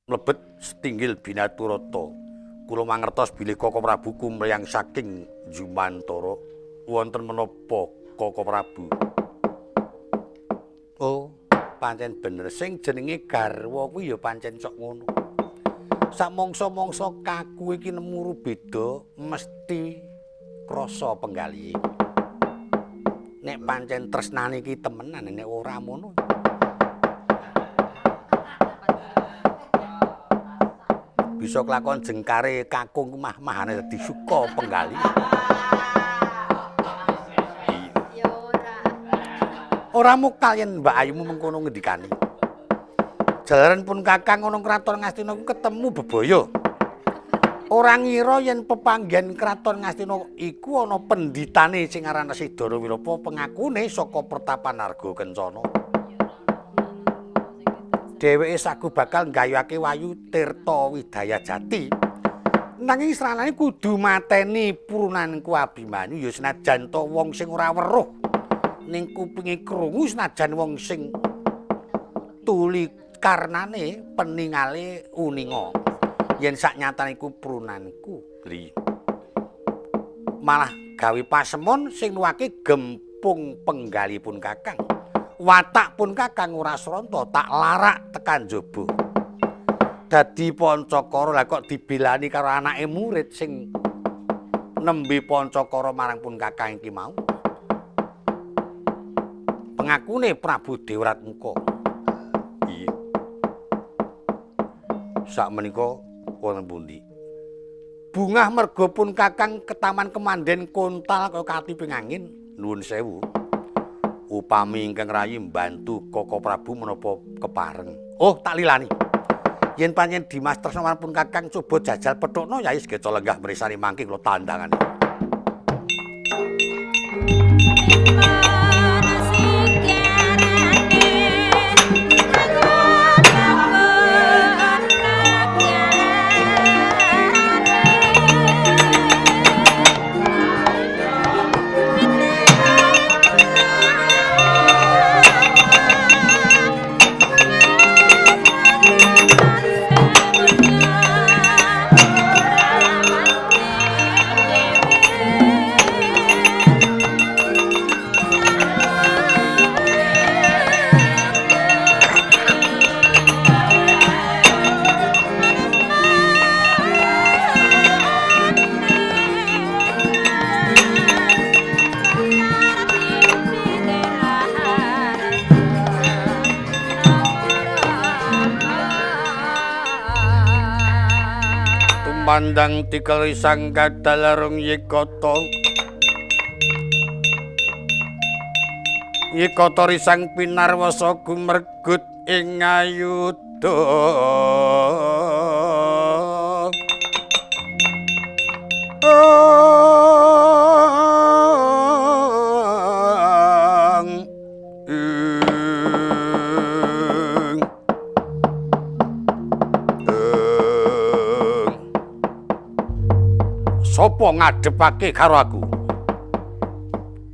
Mlebet setinggil Binaturata. Kula mangertos bilih Koko Prabu kumreyang saking Jumantara. Wonten menapa Koko Prabu? Oh, pancen bener sing jenenge garwa kuwi ya pancen sok ngono. Samangsa-mangsa kaku iki nemu rubeda mesti krasa penggalihe. Nek pancen tresnane iki temenan, nek ora ngono. Bisa kelakon jengkare kakung mah-mahane dadi suka penggali. Ya ora. Ora mukal yen Mbak Ayumu mengkono ngendikane. Jalaran pun kakang ana kraton Ngastina ku ketemu bebaya. Ora ngira yen pepanggen kraton Ngastina iku ana penditane sing aran Resi Darawirapa pengakune saka pertapan Arga Kencana. Dheweke sagu bakal nggayuhake Wayu Tirta Widaya Jati. Nanging sranane kudu mateni purunanku Abimanyu ya senajan to wong sing ora weruh ning kupinge krungu senajan wong sing tuli karnane peningale uninga. Yen sak nyatane iku purunanku. Li. Malah gawe pasemon sing nuwake gempung penggalipun kakang. Watak pun kakang ora sronta tak larak tekan njaba. Dadi Pancakara lah kok dibelani karo anake murid sing nembe Pancakara marang pun kakang iki mau. Pengakune Prabu Dewratmuka. Iya. Sakmenika wonten pundi? Bungah merga pun kakang ketaman kemanden kontal kaya katiping angin. Nuwun sewu. Upami ingkang rayi mbantu Koko Prabu menapa kepareng. Oh, tak lilani. Yen pancen Dimas tresna marang pun kakang coba jajal pethukna Yai Segeca lenggah mresani mangke kula tandangane. Pandang tikel risang kadalarung yikata. Yikata risang pinarwasa gumergut ing ayuda. Sopo ngadhepake karo aku?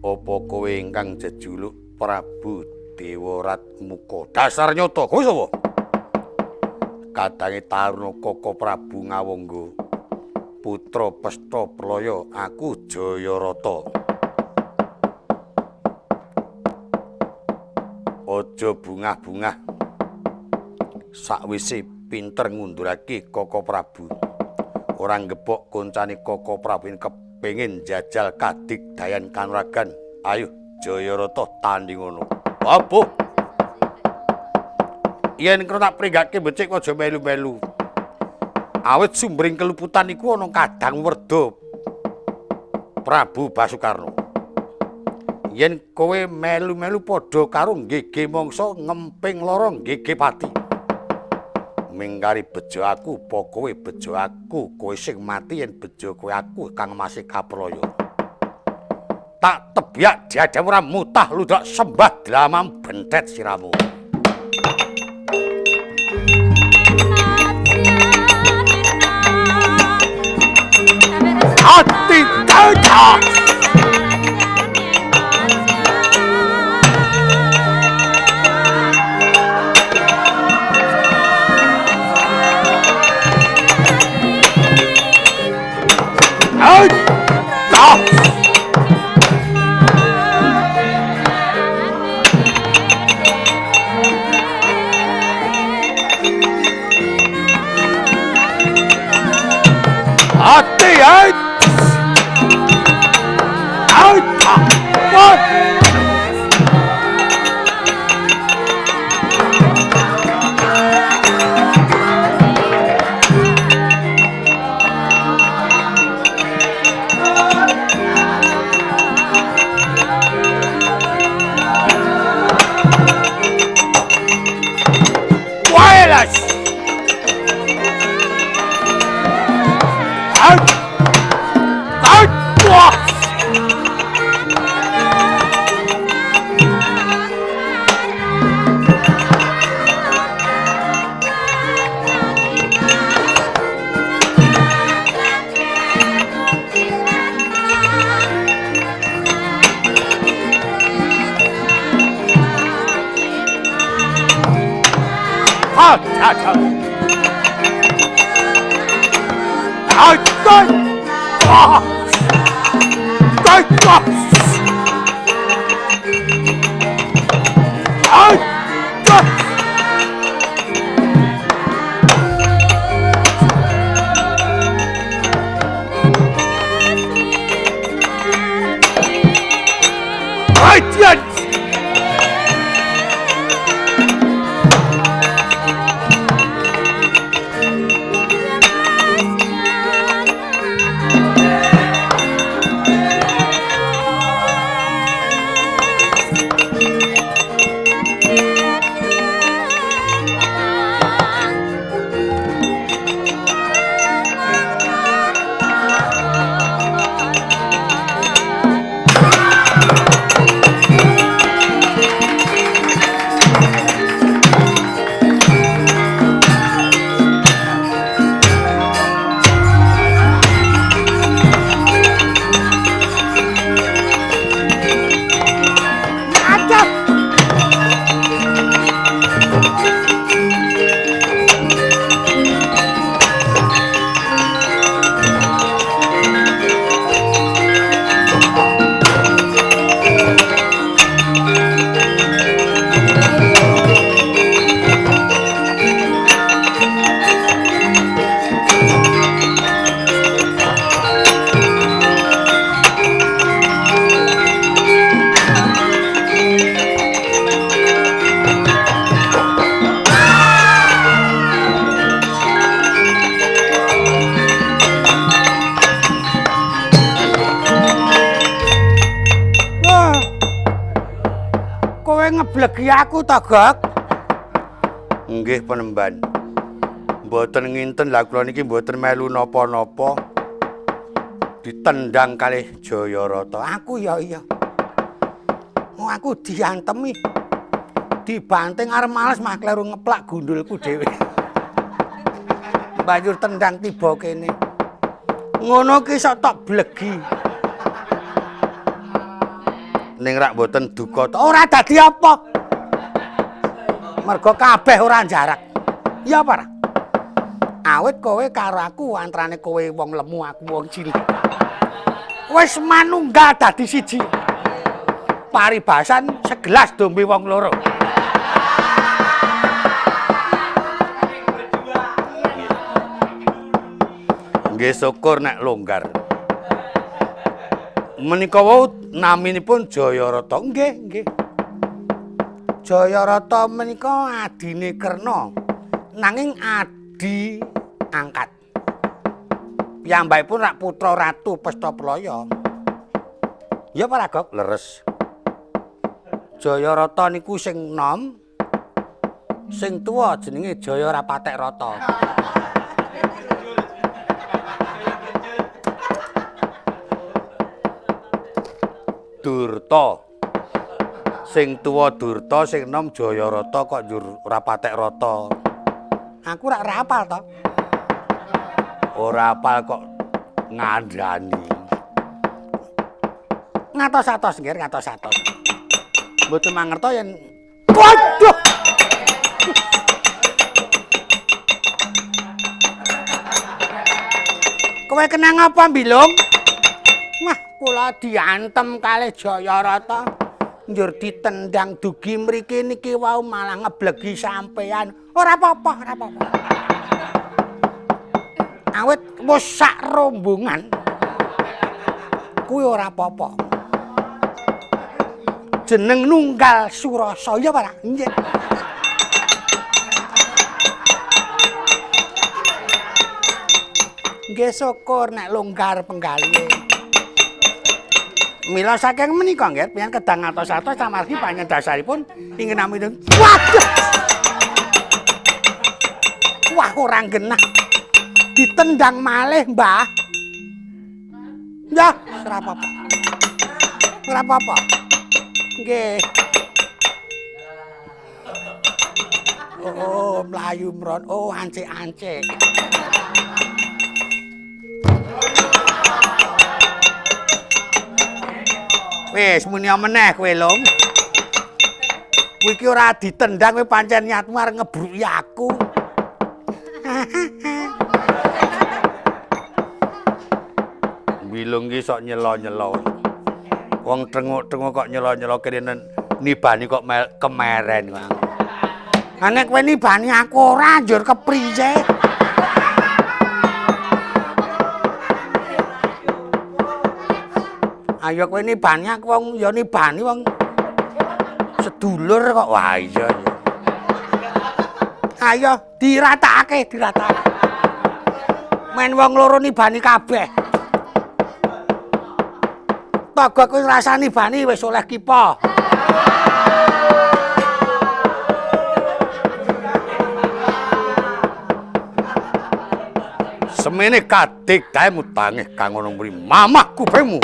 Apa kowe ingkang jejuluk Prabu Dewaratmuka? Dasar nyata, kowe sapa? Kadange Taruna Koko Prabu Ngawangga, putra Pesta Pralaya, aku Jayarata. Aja bungah-bungah. Sakwise pinter ngundurake Koko Prabu. Ora nggebok koncane Koko Prabu kepengin jajal kadigdayan kanuragan. Ayo Jayarata tanding ngono. Apa? Yen kena tak pringgake becik aja melu-melu. Awit sumbering keluputan iku ana kadang werda Prabu Basukarno. Yen kowe melu-melu padha karo nggege mangsa ngemping lara nggege pati. Mingkari bejo aku, apa kowe bejo aku, kowe sing mati yen bejo kowe aku kang masih kapraya. Tak tebyak diadam ora mutah ludak sembah dlamam bentet siramu. Ati dadah. Yes. Out. Out. Wah. Out. Out. Out. Out. Out. Out. Out. Ngeblegi aku ta, Gok? Nggih, penemban. Mboten nginten lha kula niki mboten melu napa-napa. Ditendang kalih Jayarata. Aku ya iya. Oh, aku diantemi. Dibanting arep males mah kleru ngeplak gundulku dhewe. Banjur tendang tiba kene. Ngono ki sok tok blegi. Ning rak mboten duka ta ora dadi apa. Mergo kabeh ora jarak. Ya apa ora? Awit kowe karo aku antarane kowe wong lemu aku wong cilik. Wis manunggal dadi siji. Paribasan segelas dombe wong loro. Nggih syukur nek longgar. Menika wau naminipun Jayarata. Nggih, nggih. Jayarata menika adine Karna, nanging adi angkat. Piyambakipun rak putra Ratu Pestaplaya. Ya Pak Gok, leres. Jayarata niku sing nom, sing tuwa jenenge Jaya Rapatek Rata. Durta. Sing tuwa Durta, sing nom Jayarata kok njur ora patek rata. Aku rak ora apal to. Ora apal kok ngandani. Ngatos-atos nggih, ngatos-atos. Mboten mangerto yen waduh. Kowe kena ngapa, Bilung? Wah, kula diantem kalih Jayarata. Njur ditendang dugi mriki niki wau malah ngeblegi sampean. Ora apa-apa, ora apa-apa. Awit wis sak rombongan. Kuwi ora apa-apa. Jeneng nunggal Surasa ya, Pak? Nggih. Nggih syukur nek longgar penggalihe. Mila saking menika nggih pian kedah ngatos-atos amargi panjenengan dasaripun ingkang naminipun. Waduh. Wah, ora genah. Ditendang malih, Mbah. Ya, ora apa-apa. Ora apa-apa. Nggih. Oh, mlayu mron. Oh, ancik-ancik. Wis muni meneh kowe, Lung. Kowe iki ora ditendang kowe pancen niatmu arep ngebruki aku. Bilung iki sok nyelo-nyelo. Wong trenguk-trenguk kok nyelo-nyelo kene nibani kok kemeren kok. Nek kowe nibani aku ora njur kepriye? Ayo kowe nibani aku wong ya nibani wong sedulur kok. Wah iya. Ayo diratakake, diratakake. Men wong loro nibani kabeh. Togo kuwi rasane nibani wis oleh kipa. Semene kadik daemu tangih kang ana mri mamah kupingmu.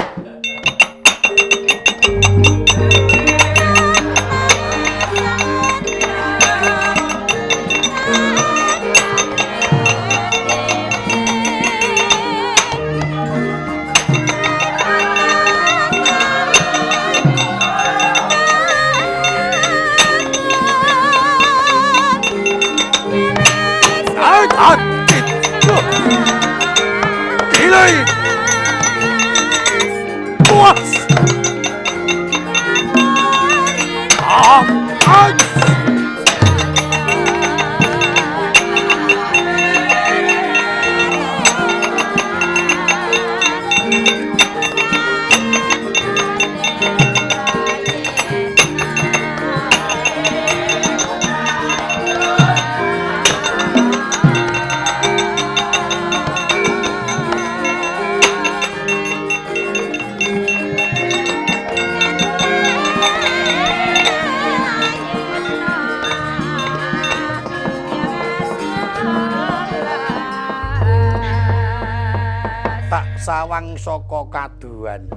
Sawang saka kaduhan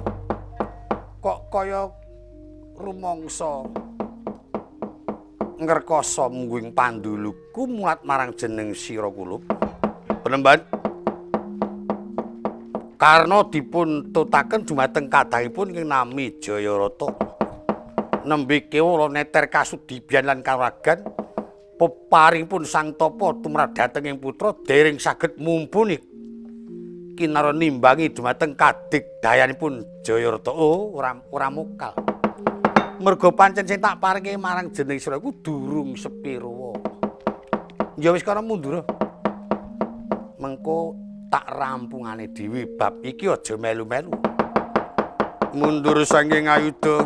kok kaya rumangsa ngrekasa mungguing panduluku mulat marang jeneng sira kulup penemban karna dipun tutaken dumateng kadangipun ing nami Jayarata nembe kewala neter kasudibyan lan kawragan peparingipun Sang Tapa tumrap dhateng ing putra dereng saged mumpuni kinara nimbangi dumateng kadigdayanipun Jayarata. Oh, ora mokal. Merga pancen sing tak paringi marang jeneng sira iku durung sepiro. Ya wis kana mundur. Mengko tak rampungane dhewe bab iki aja melu-melu. Mundur saking ayuda.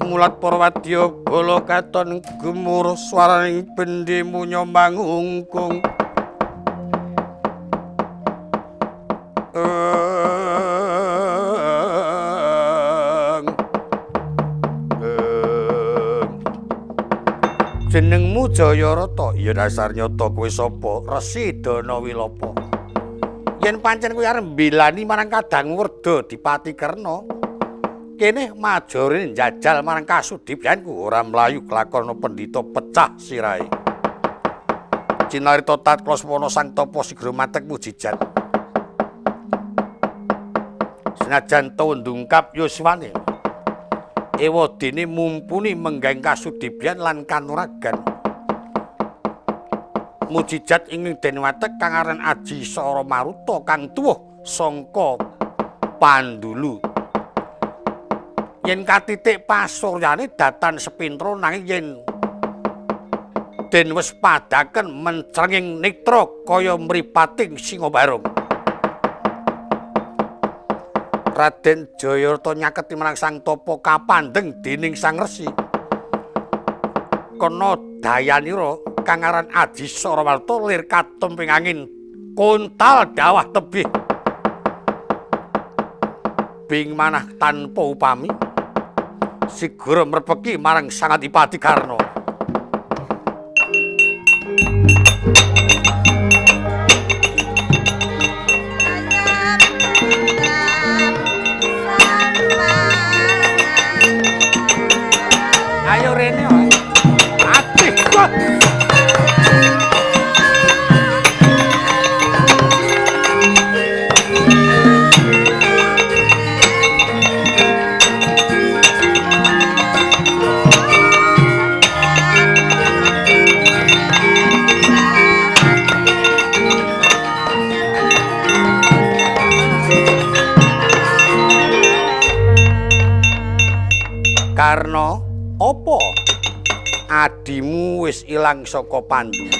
Mulat para wadya bala katon gemuruh swaraning bendi munya mangungkung. Jenengmu Jayarata? Ya dasar nyata kowe sapa? Resi Danawilapa. Yen pancen kowe arep mbilani marang Kadang Werda Dipati Karna, kene majorine njajal marang kasudibyanku ora mlayu kelakon pendhita pecah sirahe. Cinarita tat Klasmana Sang Tapa sigra matek mujijat. Senajan ta ndungkap yuswane, ewadene mumpuni menggeng kasudibyan lan kanuragan. Mujijat ing den watek kang aran Aji Sara Maruta kang tuwuh sangka Pandulu. Yen katitik pasuryane datan sepintra nanging yen den wespadaken mencrenging netra kaya mripating singa barung. Raden Jayarata nyaketi marang Sang Tapa kapandheng dening Sang Resi. Kena dayanira kang aran Aji Sara Maruta lir katemping angin kontal dawah tebih. Bing manah tanpa upami sigara mrepeki marang Sang Adipati Karna. Karna, apa? Adimu wis ilang saka Pandu.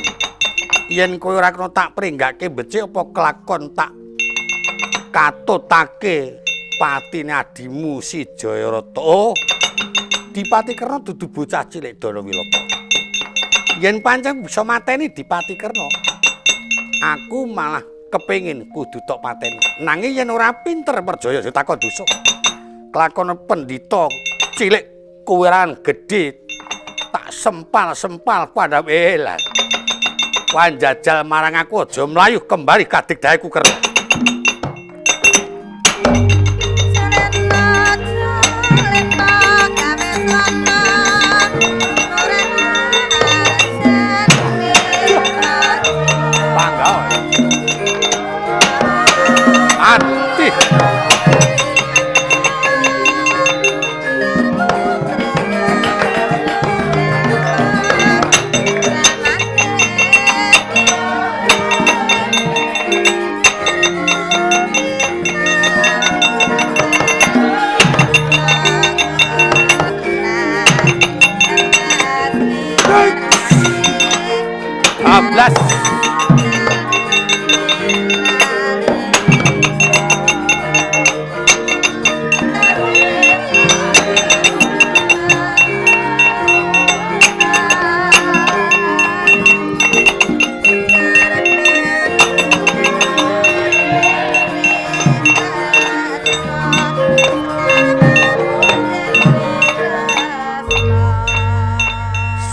Yen kowe ora kena tak pringgake becik apa kelakon tak katutake patine adimu si Jayarata. Oh, Dipati Karna dudu bocah cilik Danawilapa. Yen pancen bisa mateni Dipati Karna, aku malah kepengin kudu tok pateni. Nanging yen ora pinter perjaya ya takon dosa. Kelakon pendhita cilik kuwiran gedhe tak sempal-sempal padha elan. Wanjajal marang aku aja mlayu kembali kadigdayaku Karna. Mati. Ablas.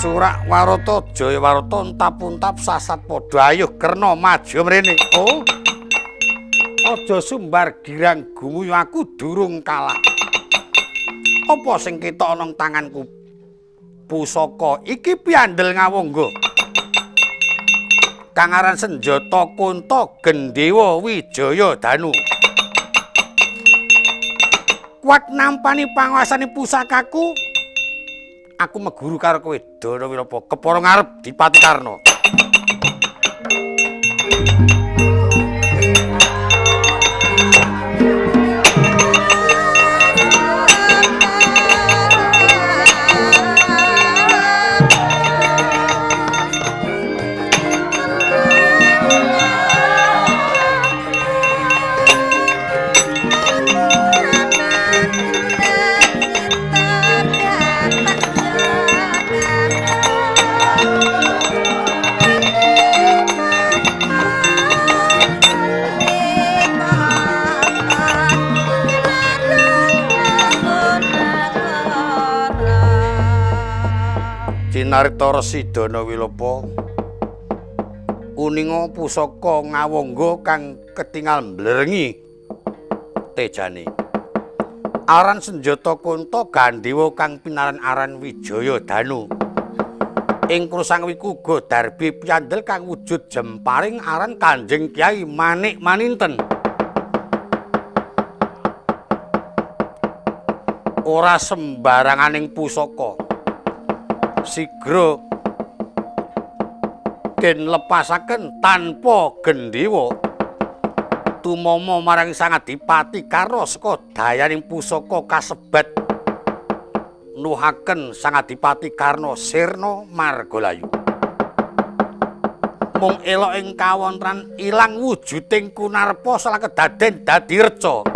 Surak Warata Jayawarata entap-untap sasat padha ayuh Karna maju mrene. Oh. Aja sumbar girang gumuyu aku durung kalah. Apa sing ketok ana tanganku? Pusaka iki piandel ngawangga. Kang aran senjata Kunta Gendewa Wijaya Danu. Kuat nampani panguasane pusakaku. Aku meguru karo kowe Danawilapa kepara ngarep Dipati Karna. Cinarita Resi Danawilapa uninga pusaka ngawangga kang ketingal mblerengi tejane. Aran senjata Kunta Gandewa kang pinaran aran Wijaya Danu. Ing krusang wiku uga darbi piandel kang wujud jemparing aran Kanjeng Kyai Manik Maninten. Ora sembaranganing pusaka. Sigra den lepasaken tanpa gendhewa tumama marang Sang Adipati Karna saka dayaning pusaka kasebat nuhaken Sang Adipati Karna sirna margalayu. Mung elok ing kawontran ilang wujuding kunarpa salah kedaden dadi reca.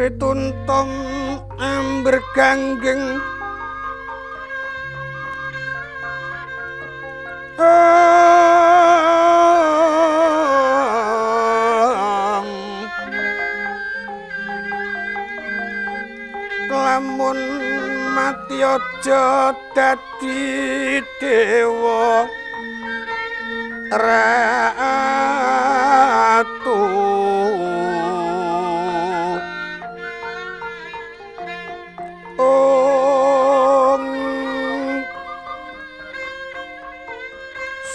Sri tuntum amberganggeng lamun mati aja dadi dewa ratu.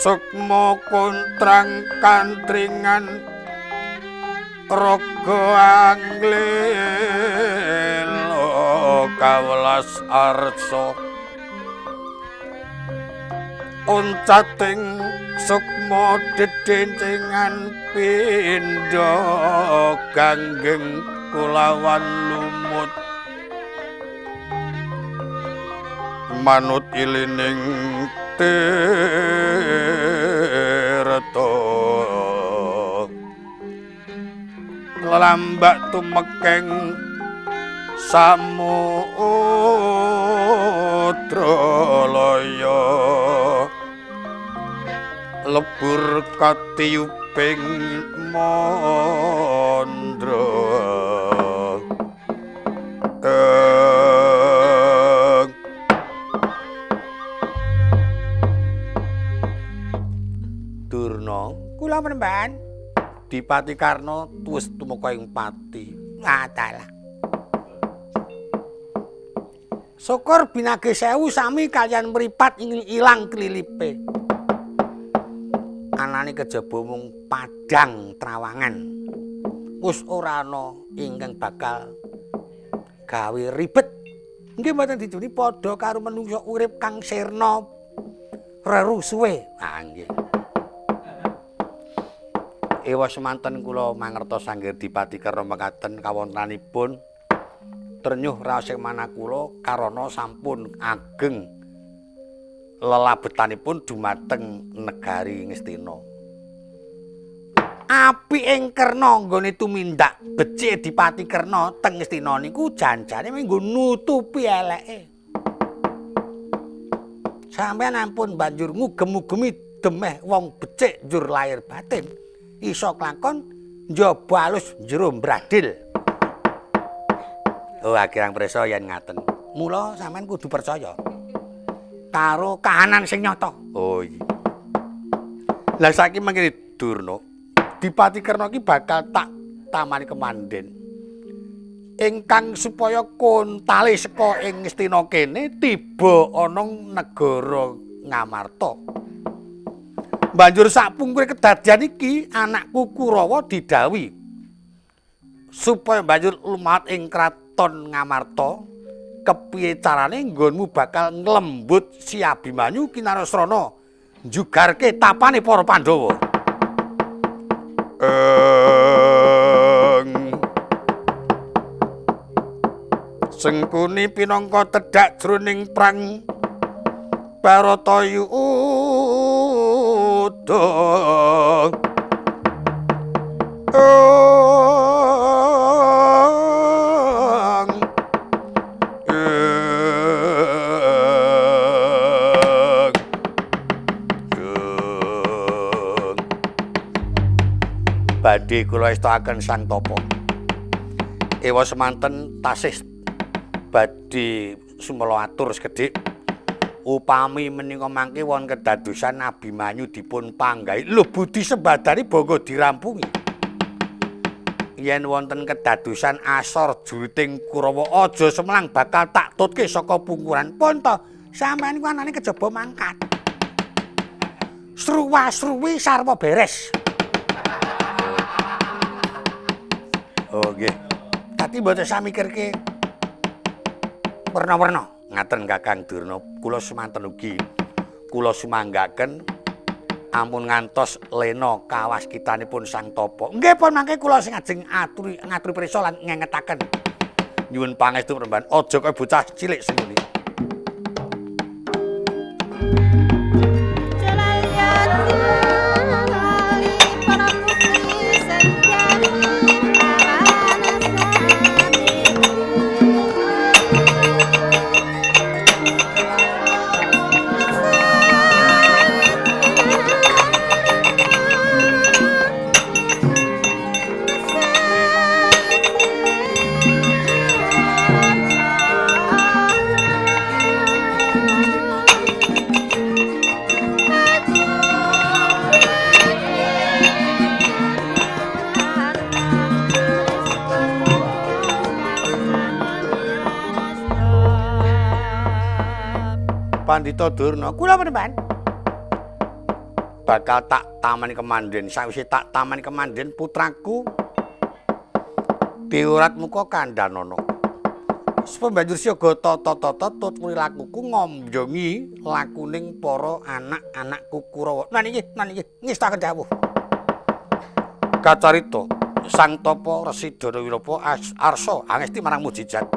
Sukma kontrang kantringan raga anglelo kawelas arsa oncating sukma dedencengan pindha ganggeng kulawan lumut manut ilining tirta lambak tumekeng samudra laya lebur katiyuping mandra. Durna kula penemban Dipati Karna tuwus tumeka ing pati. Ngatalah. Syukur binage sewu sami kaliyan mripat ing ilang klilipe. Anane kejaba mung padhang trawangan. Wis ora ana ingkang bakal gawe ribet. Nggih mboten diduni padha karo menungsa urip kang sirna rerusuhe. Ah nggih. Ewa semanten kula mangertos anggir Dipati Karna mekaten kawontenanipun trenyuh raos ing manah kula karana sampun ageng lelabetanipun dumateng negari Ngastina. Apik ing Karna nggone tumindak becik Dipati Karna teng Ngastina niku janjane nggo nutupi eleke. Sampeyan ampun banjur ngugem-ugemi demeh wong becik njur lahir batin. Iso klakon njaba alus jero mbradil. Oh, akirang prisa yen ngaten. Mula sampean kudu percaya karo kahanan sing nyata. Oh iya. Lah saiki mangkene Durna, Dipati Karna iki bakal tak tamani kemanden. Ingkang supaya kontale saka ing Ngastina kene tiba ana negara Ngamarta. Banjur sakpungkure kedadian iki anakku Kurawa didhawuhi supaya banjur lumat ing kraton Ngamarta. Kepiye carane nggonmu bakal nglembut si Abimanyu Kinarasrana njugarke tapane para Pandhawa. Sengkuni pinangka tedhak jroning prang Baratayuda. Badhe kula estakaken Sang Tapa. Ewa semanten tasih badhe sumela atur sekedhik. Upami menika mangke wonten kedadosan Abimanyu dipun panggahi. Lho budi sembadani bangga dirampungi. Yen wonten kedadosan asor juriting Kurawa aja semelang bakal tak tutke saka pungkuran. Pun to, sampeyan iku anane kejaba mangkat. Sruwa-sruwi sarwa beres. Oh nggih. Dadi mboten usah mikirke werna-werna. Ngaten Kakang Durna, kula semanten ugi kula sumanggaken ampun ngantos lena kawaskitanipun Sang Tapa. Nggih pun mangke kula sing ajeng aturi ngaturi prisa lan ngengetaken. Nyuwun pangestu peremban, aja kaya bocah cilik sengkuni. Pandhita Durna, kula penemban. Bakal tak taman kemanden, sawise tak taman kemanden putraku diurat muka kandhanana. Supaya banjur siaga tata-tata tut lakuku ngombyongi lakuning para anak-anakku Kurawa. Nah niki, ngestaken dawuh. Kacarita Sang Tapa Resi Danawirapa arsa angesti marang mujijat.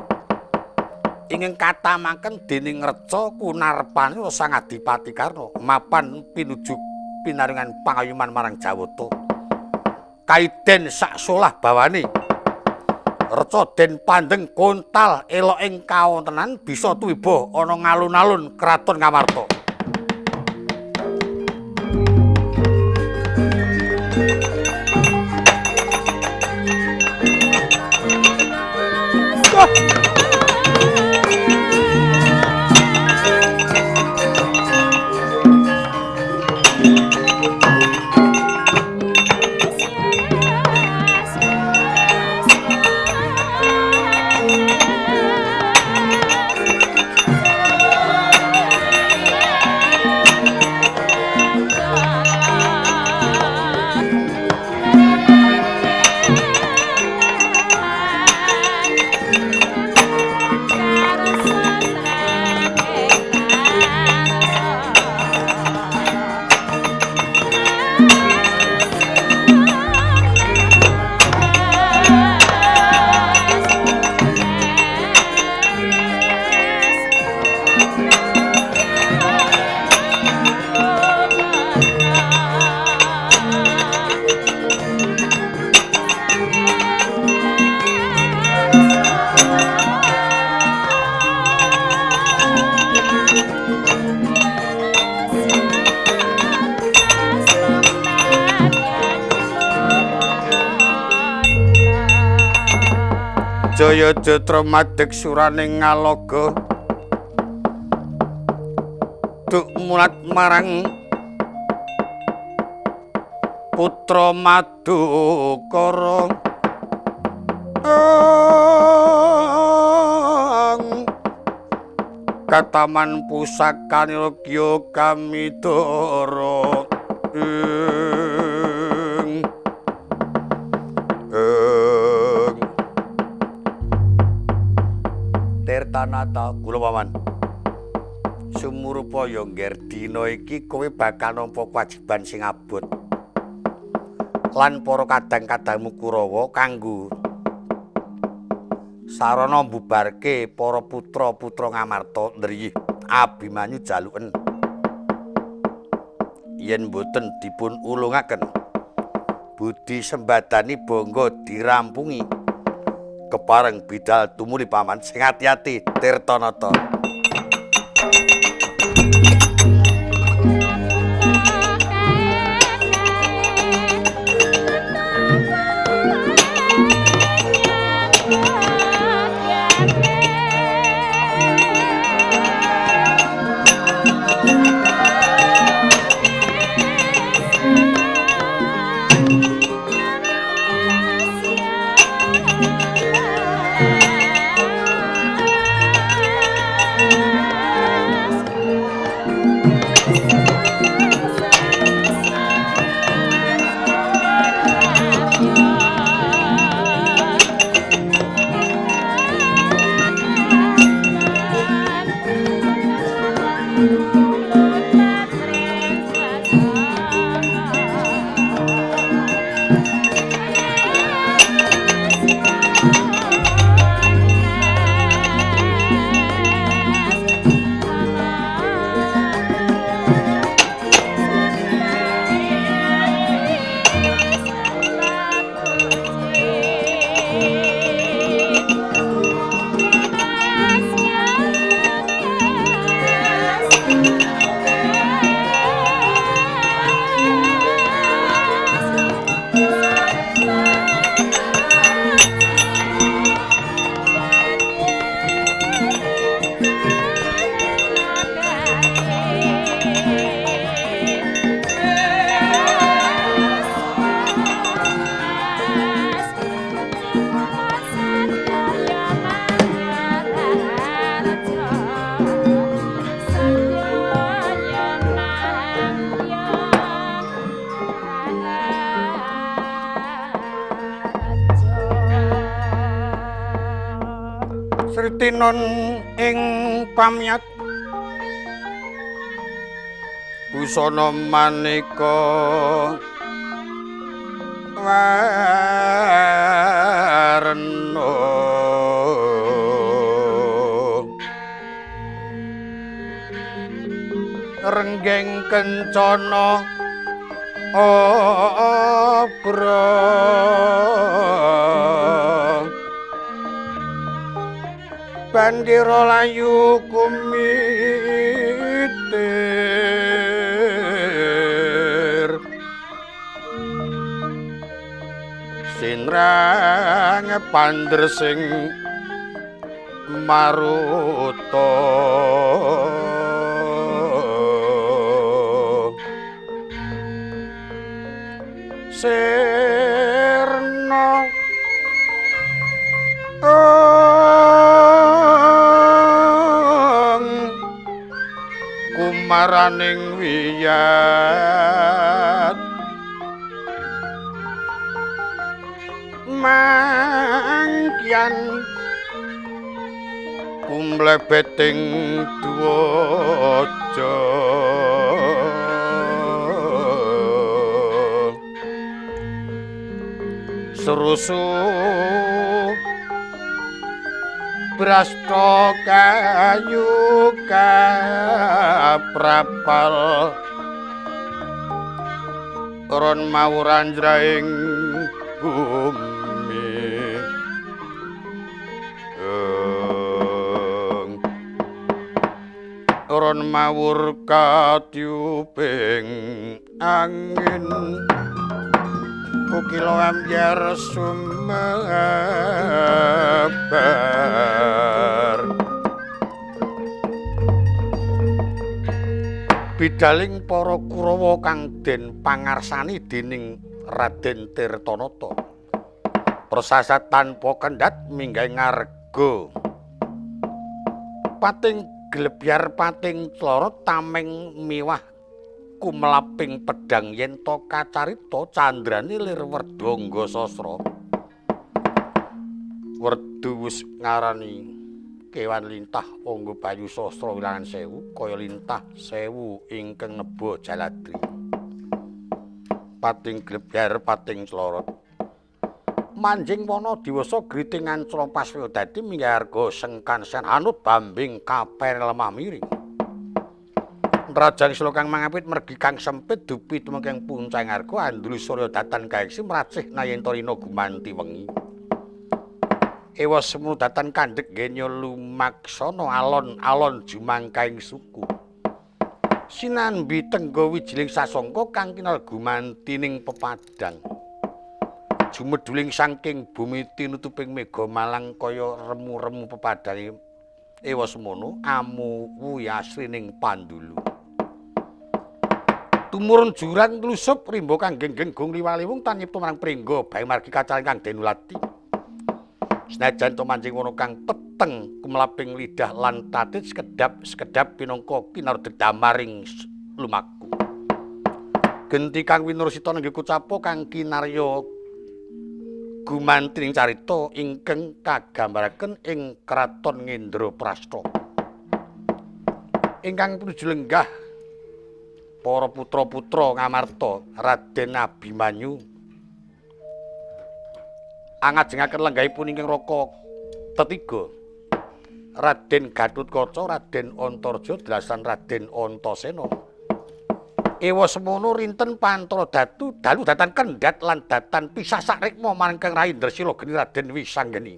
Ingkang katamaken dening reca kunarpani Sang Adipati Karna mapan pinuju pinaringan pangayuman marang Jawata. Kaiden sak solah bawane. Reca den pandeng kontal elok ing kawontenan bisa tuwiba ana ngalun-alun kraton Ngamarta. Jaya Jatra madeg surane ngalaga duk mulat marang putra Madukara. Kataman pusakane kya kamidara. Tirtanata kula paman. Sumurupa ya ngger dina iki kowe bakal nampa kewajiban sing abot. Lan para kadang-kadangmu Kurawa kanggo sarana mbubarke para putra-putra Ngamarta ndriyih Abimanyu jaluken. Yen boten dipun ulungaken budi sembadani bangga dirampungi. Kepareng bidal tumuli paman sing ati-ati Tirtanata. Yeah. Ritinon ing pamyat busana maneka warna renggeng kencana obra bandira layu kumitir sinrang pander sing maruta sirna kumaraning wiyat mangkian kumlebeting dwaja serusu brasta kayu kaprapal ron mawur anjraing bumi ron mawur katyuping angin kukila ambyar sumebar bidaling para Kurawa kang den pangarsani dening Raden Tirtanata persasat tanpa kendhat minggah ngarga pating glebyar pating clorot tameng miwah kumlaping pedhang yen to kacarita candrane lir werdangga sastra werdu wis ngarani kewan lintah angga bayu sastra wilangan sewu kaya lintah sewu ingkang neba jaladri pating glebyar pating clorot manjing wana diwasa griting ancra paswya dadi minggah arga sengkan sen anut bambing kaper lemah miring Rajang sila kang mangapit mergi kang sempit dupi tumengking puncang arga andul surya datan kaeksi mracih nayenta rina gumanti wengi. Ewa semu datan kandhek genya lumaksana alon-alon jumangkaing suku. Sinambi tengga wijiling sasangka kang kinal gumantining pepadang. Jumeduling saking bumi tinutuping mega malang kaya remu-remu pepadange ewa semono amu wuyi asrining pandulu. Tumurun jurang tlusup rimba kang genggeng gong liwaliwung tan nyipta marang pringga bae margi kacaling kang den ulati. Senajan to manjing wana kang peteng kumlaping lidah lan tatit sekedap-sekedap pinangka kinarda damaring lumaku. Genti kang winursita nenggih kucapa kang kinarya gumantining carita ingkang kagambaraken ing kraton Ngendraprasta. Ingkang pinuju lenggah para putra-putra Ngamarta Raden Abimanyu angajengaken lenggahipun ingkang raka tetiga Raden Gatotkaca, Raden Antarja, delasan Raden Antasena. Ewa semono rinten pantara datu dalu datan kendhat lan datan pisah sakrikma marang Kang Rai Ndresila geni Raden Wisanggeni.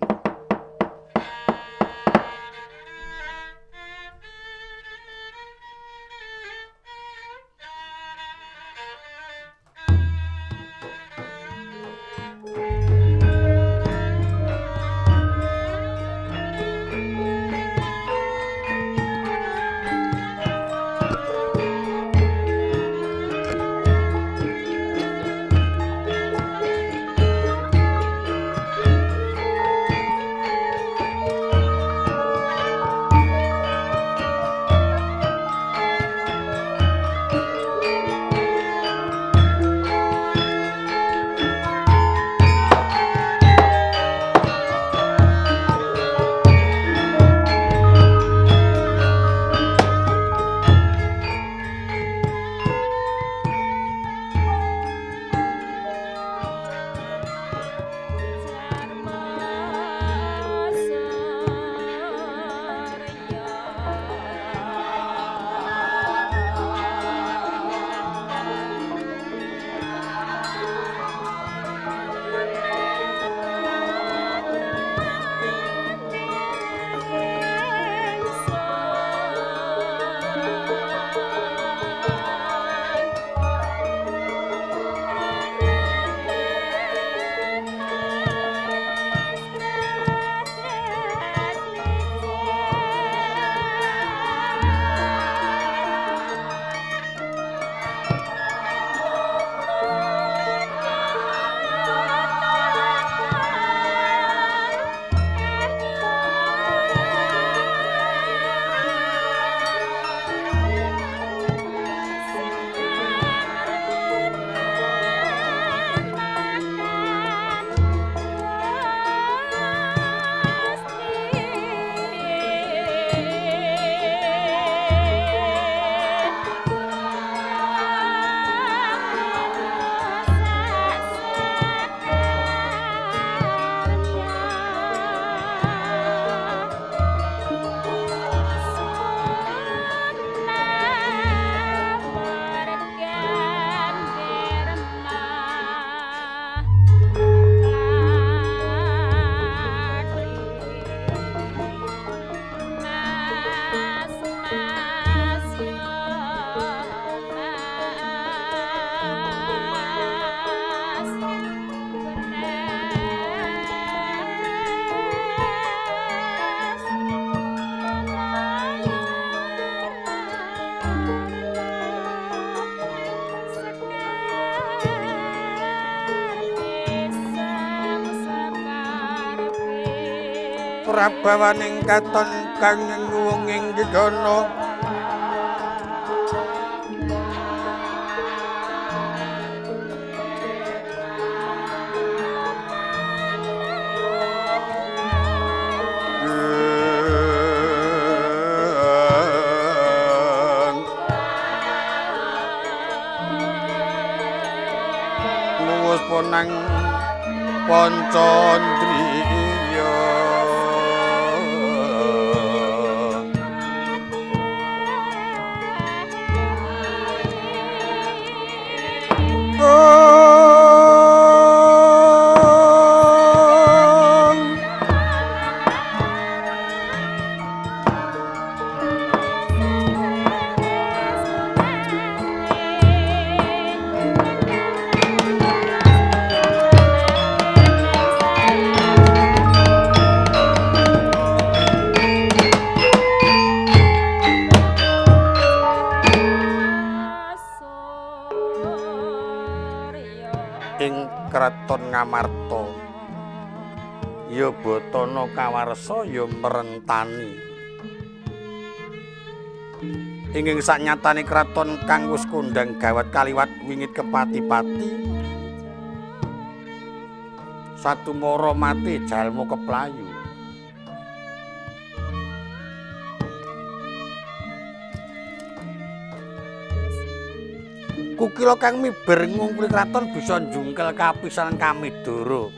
Prabawaning katon kang wong ing gegana. Muwus ponang Pancandriya. Ing kraton Ngamarta ya batana kawarsa ya merentani. Inging sanyatane kraton kang wis kondhang gawat kaliwat wingit kepati-pati, satumara mati jalma keplayu. Kukila kang miber ngungkuli kraton bisa njungkel kapisanan Kamidara.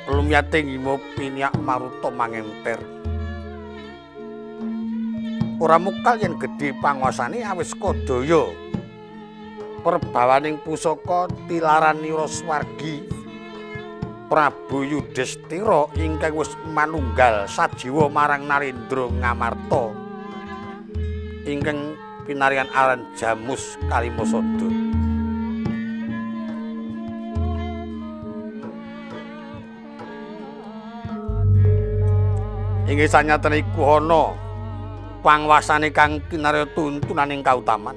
Lumyating hima piniak maruta mangenter. Ora mukal yen gedhe panguasane awis kadaya perbawaning pusaka tilaranira swargi Prabu Yudhistira ingkang wis manunggal sajiwa marang Narendra Ngamarta ingkang pinarian aran Jamus Kalimasada. Inggih sanyatane iku ana pangwasane kang kinarya tuntunaning kautaman.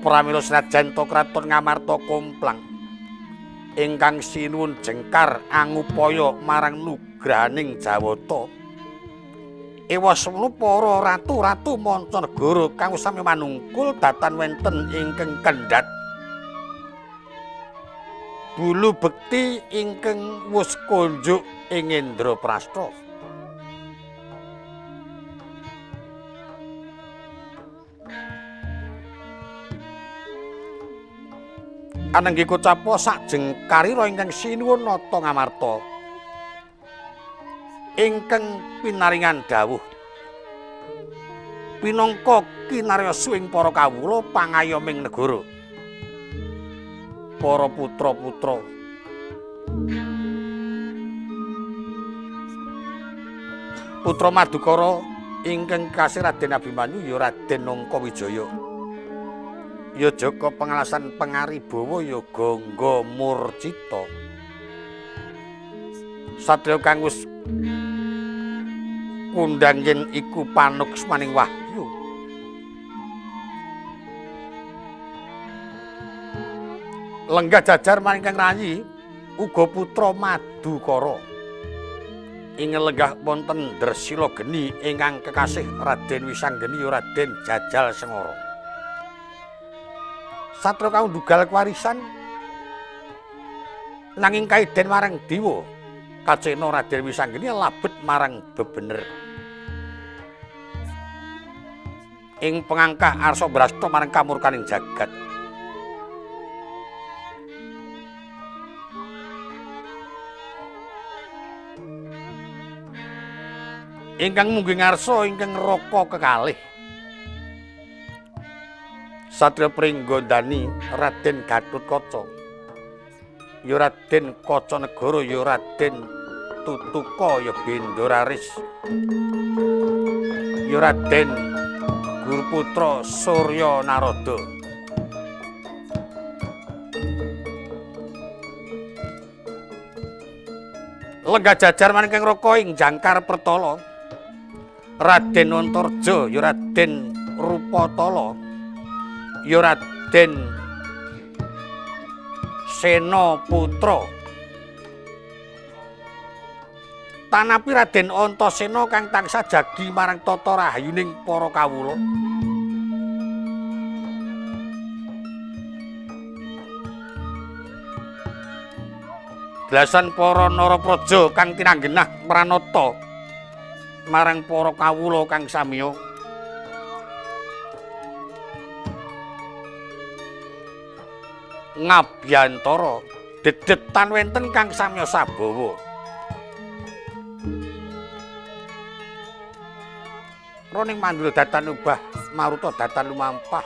Pramila senajan ta kraton Ngamarta komplang ingkang sinuwun jengkar angupaya marang nugrahaning Jawata. Ewa semono para ratu-ratu mancanegara kang sami manungkul datan wenten ingkang kendhat bulu bekti ingkang wus konjuk ing Indraprastha. Anenggi kocapa sajengkarira ingkang sinuwun nata Ngamarta ingkang pinaringan dawuh pinangka kinarya suwing para kawula pangayoming negara, para putra-putra. Putra Madukara ingkang kasih Raden Abimanyu ya Raden Nangkawijaya, ya Jaka Pengalasan Pengaribawa ya Gangga Murcita. Satriya kang wis kundhang yen iku panuksmaning wahyu. Lenggah jajar maring kang rayi uga putra Madukara. Ing lenggah wonten Dresila Geni ingkang kekasih Raden Wisanggeni Raden Jajal Sengara. Satriya kang ndugal kewarisan nanging kaiden marang dewa kacena Raden Wisanggeni labet marang bebener. Ing pengangkah arsa brasta marang kamurkaning jagat. Ingkang munggi ngarsa ingkang raka kekalih. Satria Pringgondani Raden Gatotkaca, ya Raden Kacanegara, ya Raden Tutuka, ya Bendoraris, ya Raden Guruputra Surya Narada. Lenggah jajar maring kang raka ing jangkar pertala Raden Antarja, ya Raden Rupatala, ya Raden Sena Putra. Tanapi Raden Antasena kang tansah jagi marang tata rahayuning para kawula. Dlasan para narapraja kang tinanggenah mranata marang para kawula kang samiya. Ngabyantara dedet tan wenten kang samya sabawa. Roning mandul datan ubah maruta datan lumampah.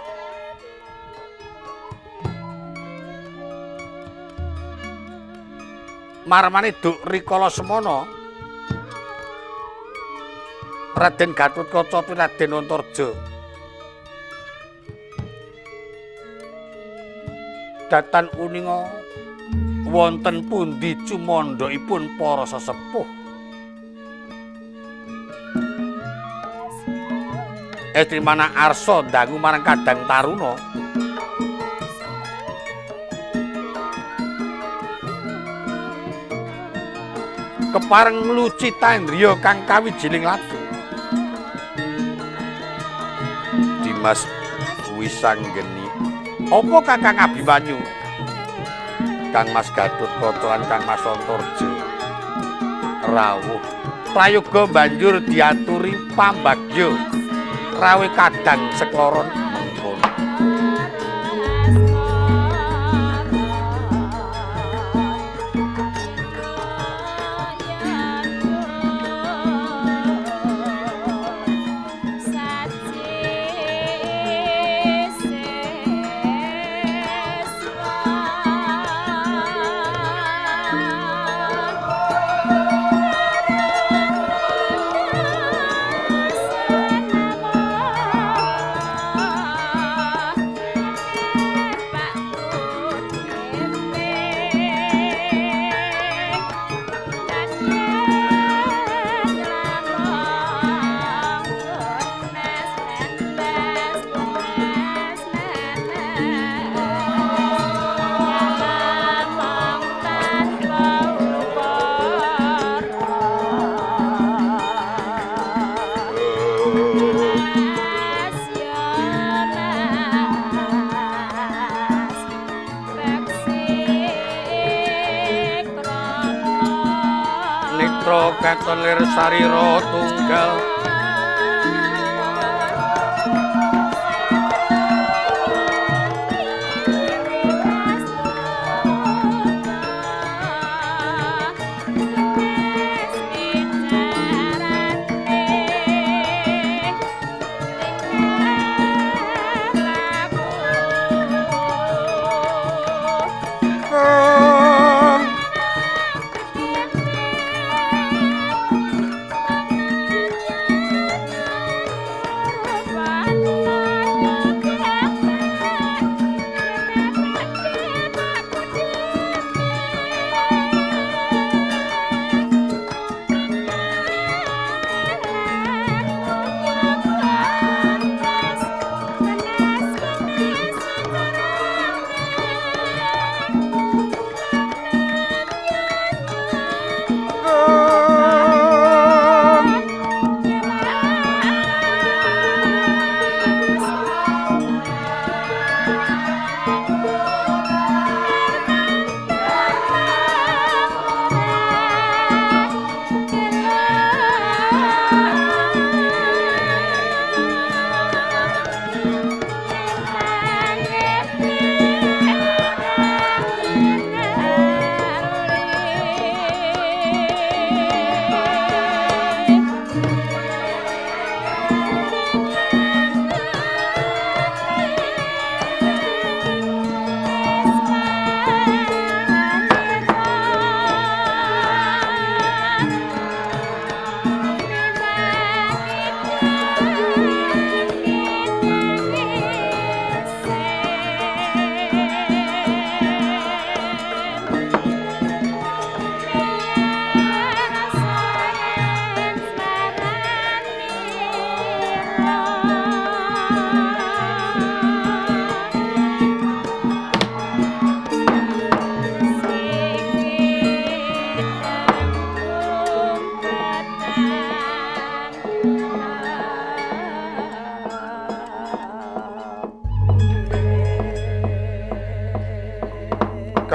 Marmane duk rikala semana Raden Gatotkaca tuwin Raden Antarja datan uninga wonten pundi cumandhaipun para sesepuh. Estri mana arsa dangu marang kadang taruna. Kepareng nglucitandriya kang kawijiling latu. Dimas Wisanggeni. Apa Kakang Abimanyu? Kang Mas Gatotkaca lan Kang Mas Antarja rawuh. Prayoga banjur diaturi pambagya. Rawe kadang sekloron mengkono. Katon lir sarira tunggal.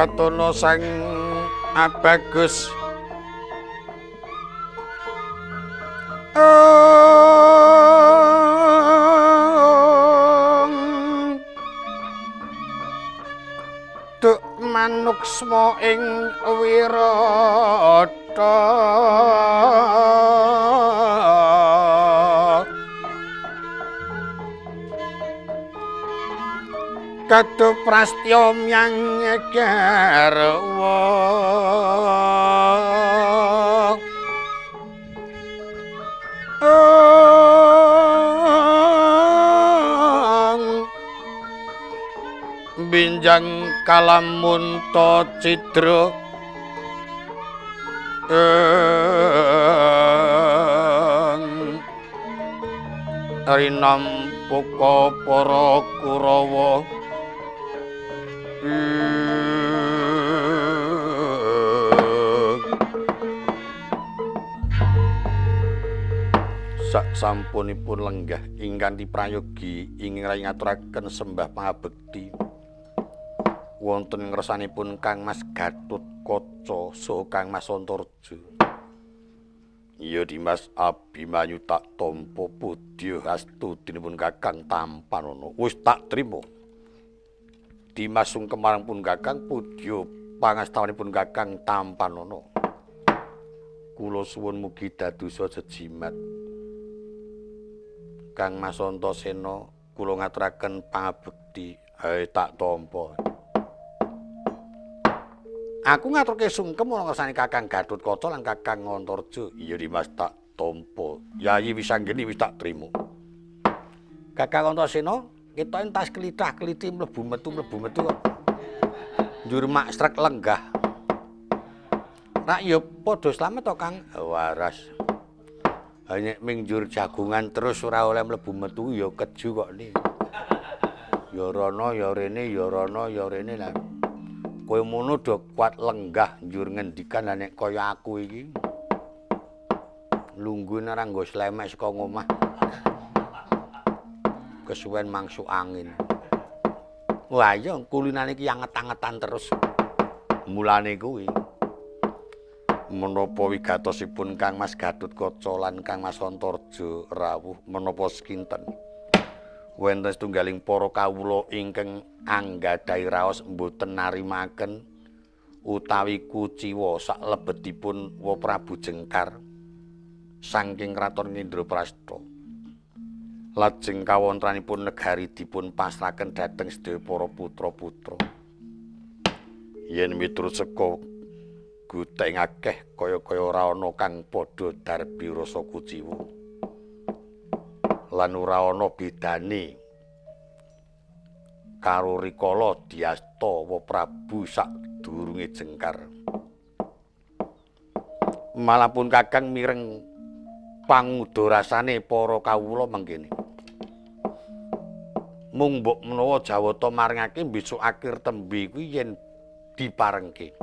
Katono sang abagus duk manuksma ing wirata kadu prastya myang garwa binjang kalamunta cidra rinampuka para Kurawa. Sak sampunipun lenggah ingkang diprayogi ingkang rai ngaturaken sembah pangabekti wonten ngersanipun Kang Mas Gatut Kaca saha Kang Mas Antarja. Iya Dimas Abimanyu tak tampa pudya astutinipun Kakang tampanana. Wis tak trima. Dimas sungkem marang pun Kakang pudya pangastawanipun Kakang tampanana. Kula suwun mugi dadosa jejimat. Kang Mas Antasena kula ngaturaken pangabekti. Hae tak tampa. Aku ngaturke sungkem ana ngersane Kakang Gatut Kaca lan Kakang Antarja. Iya Dimas tak tampa. Yayi Wisanggeni wis tak trima. Kakang Antasena ketoke entas klithah-kliti mlebu metu kok. Njur makstrek lenggah. Rak ya padha slamet to Kang? Waras. Nek ming njur jagongan terus ora oleh mlebu metu ya keju kok ni. Ya rono ya rene ya rono ya rene lah. Kowe mono do kuat lenggah njur ngendikan lah nek kaya aku iki. Lungguhe ora nggo slemek saka ngomah. Kesuwen mangsu angin. Wah iya kulinane iki anget-angetan terus. Mulane kuwi. Menapa wigatosipun Kang Mas Gatut Kaca lan Kang Mas Antarja rawuh menapa sekinten. Wonten setunggaling para kawula ingkang anggadhahi raos mboten narimaken utawi kuciwa saklebetipun Wa Prabu Jengkar saking kraton Indraprasta. Lajeng kawontranipun negari dipun pasrahaken dhateng sedaya para putra-putra. Yen miturut seka guteng akeh kaya-kaya ora ana kang padha darbi rasa kuciwa. Lan ora ana bedane karo rikala diasta Wa Prabu sadurunge Jengkar. Malapun Kakang mireng pangudorasane para kawula mangkene. Mung mbok menawa Jawata maringake besok akhir tembe kuwi yen diparengke.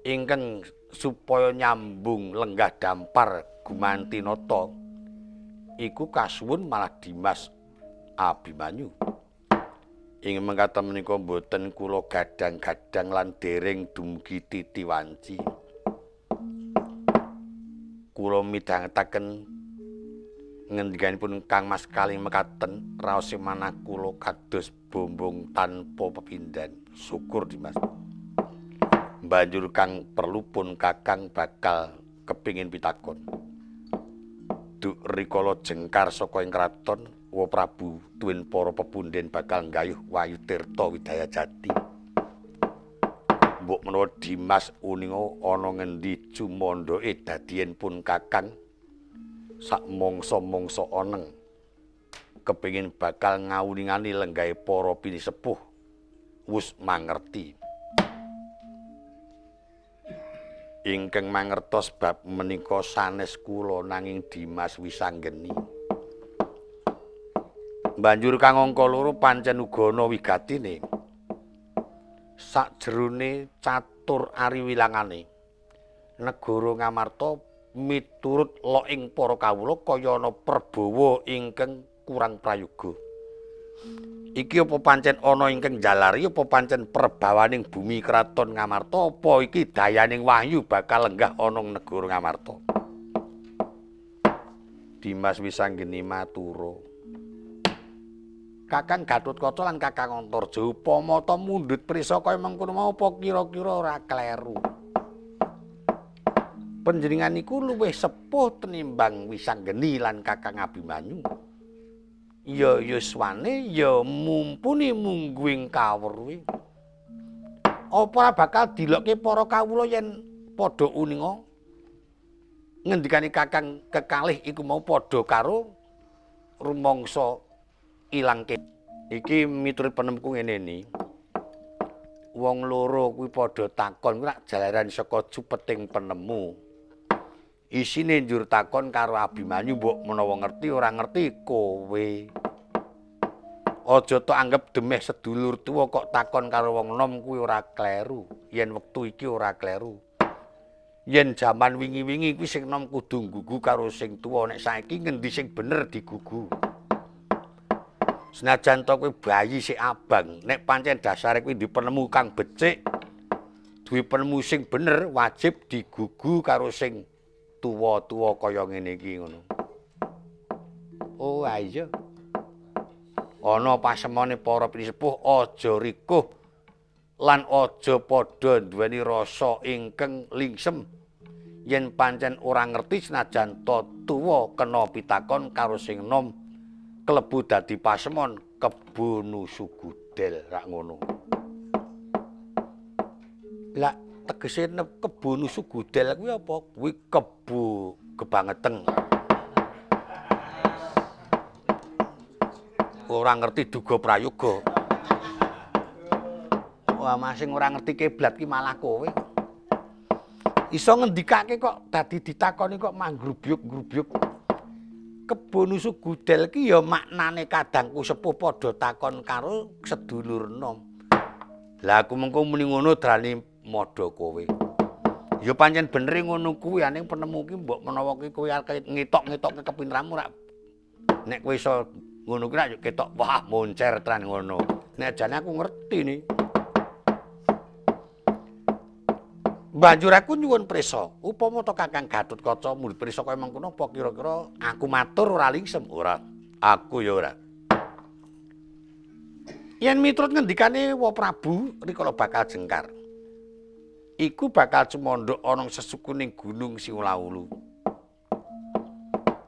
Ingkang supaya nyambung lenggah dampar gumanti nata iku kasuwun malah Dimas Abimanyu. Ing mengkaten menika mboten kula gadang-gadang lan dereng dumugi titi wanci. Kula midhangetaken ngendikanipun Kang Mas Kaling mekaten raos manah kula kados bombong tanpa pepindhan. Syukur Dimas. Banjur kang perlu pun Kakang bakal kepingin pitakon. Duk rikala Jengkar saka ing kraton, Wa Prabu tuwin para pepundhen bakal nggayuh Wayu Tirta Widaya Jati. Mbok menawa Dimas uninga ana ngendi cumandhake dadiyen pun Kakang sak mangsa-mangsa oneng kepingin bakal ngawuningani lenggahe para pinisepuh wus mangerti. Ingkang mangertos bab menika sanes kula nanging Dimas Wisanggeni. Banjur kang angka loro pancen uga ana wigatine. Sakjerone catur ariwilangane negara Ngamarta miturut loking para kawula kaya ana perbawa ingkang kurang prayoga. Iki apa pancen ana ingkang njalari apa pancen perbawaning bumi kraton Ngamarta apa iki dayaning wahyu bakal lenggah ana negara Ngamarta. Dimas Wisanggeni matura. Kakang Gatotkaca lan Kakang Antarja upama ta mundhut prisa kaya mengkono mau apa kira-kira ora kleru. Panjenengan niku luwih sepuh tenimbang Wisanggeni lan Kakang Abimanyu. Ya yuswane ya mumpuni mungguing kawruhe. Apa ora bakal dilokke para kawula yen padha uninga ngendikane Kakang kekalih iku mau padha karo rumangsa ilangke. Iki miturut penemku ngene ni. Wong loro kuwi padha takon kuwi rak jalaran saka cupeting penemu. Isine njur takon karo Abimanyu mbok menawa ngerti ora ngerti kowe. Aja tok anggep demeh sedulur tuwa kok takon karo wong nom kuwi ora kleru. Yen wektu iki ora kleru. Yen jaman wingi-wingi kuwi sing nom kudu nggugu karo sing tuwa, nek saiki ngendi sing bener digugu. Senajan to kowe bayi sik abang, nek pancen dasare kuwi duwe penemu kang becik, duwe penemu sing bener wajib digugu karo sing tuwa-tuwa kaya ngene iki ngono. Oh iya. Ana pasemone para pinisepuh aja rikuh lan aja padha duweni rasa ingkang lingsem yen pancen ora ngerti senajan to tuwa kena pitakon karo sing nom klebu dadi pasemon kebo nusu gudel rak ngono. Lah tegese kebo nusu gudel kuwi apa? Kuwi kebo kebangeteng. Ora ngerti duga prayoga. Wah, masing ora ngerti kiblat ki malah kowe. Iso ngendikake kok dadi ditakoni kok manggrubyuk-grubyuk. Kebo nusu gudel ki ya maknane kadangku sepuh padha takon karo sedulur nom. Lah aku mengko muni ngono drane madha kowe. Ya pancen bener ngono kuwi aning penemu ki mbok menawa ki kowe arep ngetok-ngetokke kepintramu rak nek kowe iso ngono ki rak yo ketok wah moncer tenan ngono. Nek jane aku ngerti nih. Banjur aku nyuwun prisa, upama to Kakang Gatotkaca mundhut prisa kaya mengkono apa kira-kira aku matur ora lingsem? Ora. Aku ya ora. Yen miturut ngendikane Wa Prabu rikala bakal jengkar. Iku bakal cumandhuk ana sesukuning gunung Siwlaulu.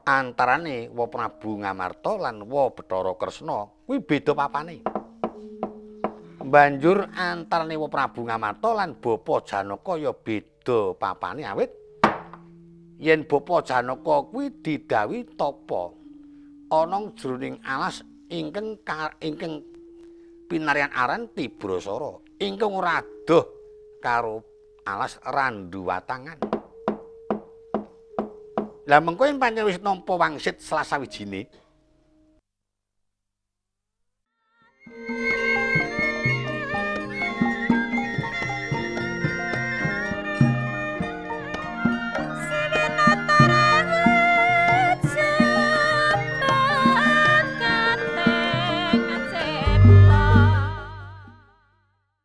Antarane Wa Prabu Ngamarta lan Wa Bathara Kresna kuwi beda papane. Banjur antarane Wa Prabu Ngamarta lan Bapa Janaka ya beda papane awit yen Bapa Janaka kuwi didhawuhi tapa ana jroning alas ingkang ingkang pinaryan aran Tibrasara ingkang ora adoh karo alas Randuwatangan. Lah mengko yen pancen wis nampa wangsit salah sawijine